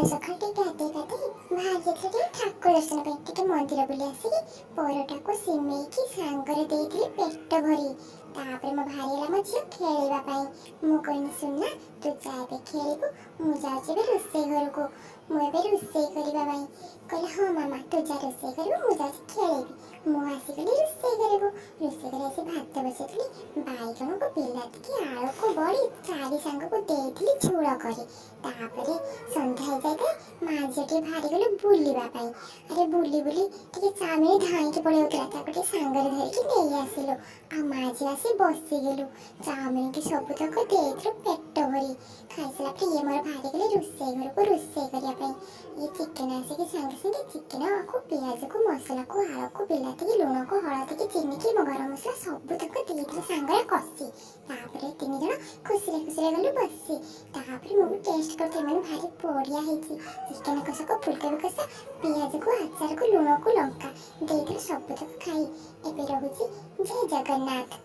ସକାଳୁ ଟିକେ ଗାଧେଇ ପାଧେଇ ବାହାରି ଯାଇଥିଲି ଟିକେ ଠାକୁର ଦର୍ଶନ ପାଇଁ। ଟିକେ ମନ୍ଦିର ବୁଲି ଆସିକି ପରଟାକୁ ସିମେଇକି ସାଙ୍ଗରେ ଦେଇଥିଲି ପେଟ ଭରି। ତାପରେ ମୋ ବାହାରିଗଲା ମୋ ଝିଅ ଖେଳିବା ପାଇଁ। ମୁଁ କହିଲି, ସୁନା, ତୁ ଯା ଏବେ ଖେଳିବୁ, ମୁଁ ଯାଉଛି ଏବେ ରୋଷେଇ ଘରକୁ, ମୁଁ ଏବେ ରୋଷେଇ କରିବା ପାଇଁ। କହିଲା, ହଁ ମାମା, ତୁ ଯା ରୋଷେଇ କରିବୁ, ମୁଁ ଯାଉଛି ଖେଳିବି। ମୁଁ ଆସିଗଲି ରୋଷେଇ କରିବାକୁ। ରୋଷେଇ କରି ଆସି ଭାତ ବସେଇଥିଲି। ବାଇଗଣକୁ, ବିଲାତିକି, ଆଳୁକୁ, ବଡ଼ି ଚାରି ସାଙ୍ଗକୁ ଦେଇଥିଲି ଝୋଳ କରି। ତାପରେ ସନ୍ଧ୍ୟା ହେଇଯାଇଥାଏ, ମା ଝିଅ ଟିକେ ବାହାରିଗଲୁ ବୁଲିବା ପାଇଁ। ଆରେ ବୁଲି ବୁଲି ଟିକେ ଚାଉମିନ ଧାଇଁକି ପଳେଇ ଯାଉଥିଲା, ତାକୁ ଟିକେ ସାଙ୍ଗରେ ଧରିକି ନେଇ ଆସିଲୁ ଆଉ ମା ଝିଅ ଆସି ବସିଗଲୁ। ଚାଉମିନକି ସବୁତକ ଦେଇଥିଲୁ ପେଟ ଭରି। ଖାଇସାରିଲା ପରେ ଇଏ ମୋର ବାହାରିଗଲେ ରୋଷେଇ ଘରକୁ ରୋଷେଇ କରିବା ପାଇଁ। ଇଏ ଚିକେନ ଆସିକି ସାଙ୍ଗେ ସାଙ୍ଗେ ଚିକେନକୁ, ପିଆଜକୁ, ମସଲାକୁ, ଆଳୁକୁ, ବିଲାତିକି, ଲୁଣକୁ, ହଳଦୀକି, ଚିନିକି, ଗରମ ମସଲା ସବୁତକ ଦେଇଥିଲେ ସାଙ୍ଗରେ କଷି। ତାପରେ ତିନି ଜଣ ଖୁସିରେ ଖୁସିରେ ଗଲୁ ବସି। ତାପରେ ମୁଁ ବି ଟେଷ୍ଟ କରିଥିଲି, ମାନେ ଭାରି ବଢ଼ିଆ ହେଇଛି। ଚିକେନ କଷାକୁ ଫୁଲକୋବି କଷା, ପିଆଜକୁ, ଆଚାରକୁ, ଲୁଣକୁ, ଲଙ୍କା ଦେଇଥିଲୁ ସବୁତକ ଖାଇ। ଏବେ ରହୁଛି, ଜୟ ଜଗନ୍ନାଥ।